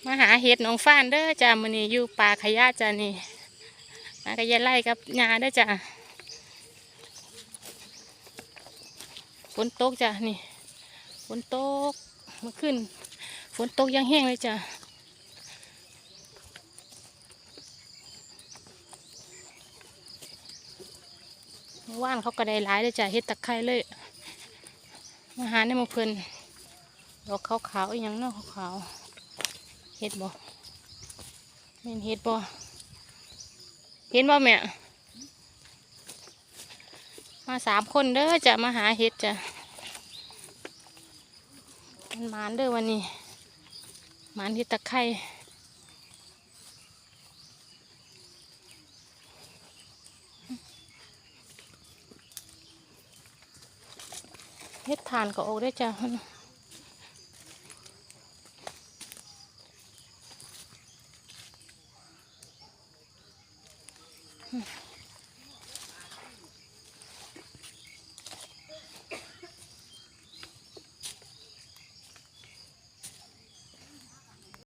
ມາຫາເຫັດໜອງຟານເດີຈ້າ ມື້ນີ້ຢູ່ປ່າຂະຫຍາຈ້ານີ້ ມາກັບຍາຍໄລ່ກັບຍ່າເດີຈ້າ. ຝົນຕົກຈ້ານີ້ ຝົນຕົກ ເມື່ອຄືນຝົນຕົກຢ່າງແຮງເລີຍຈ້າ. ເມື່ອວານເຂົາກໍໄດ້ຫຼາຍເລີຍຈ້າ ເຫັດຕະໄຄເລີຍ ມາຫາໃນໝູ່ເພິ່ນ ດອກຂາວໆ ອີ່ຫຍັງເນາະ ຂາວໆ ເຫັດບໍ່ ແມ່ນເຫັດບໍ່ ເຫັນບໍ່ແມ່? ມາສາມຄົນເດີຈ້າ ມາຫາເຫັດຈ້າ ມັນໝານເດີວັນນີ້ ໝານເຫັດຕະໄຄ. ເຫັດຖ່ານກໍອອກເດ້ອຈ້າ. ອືມ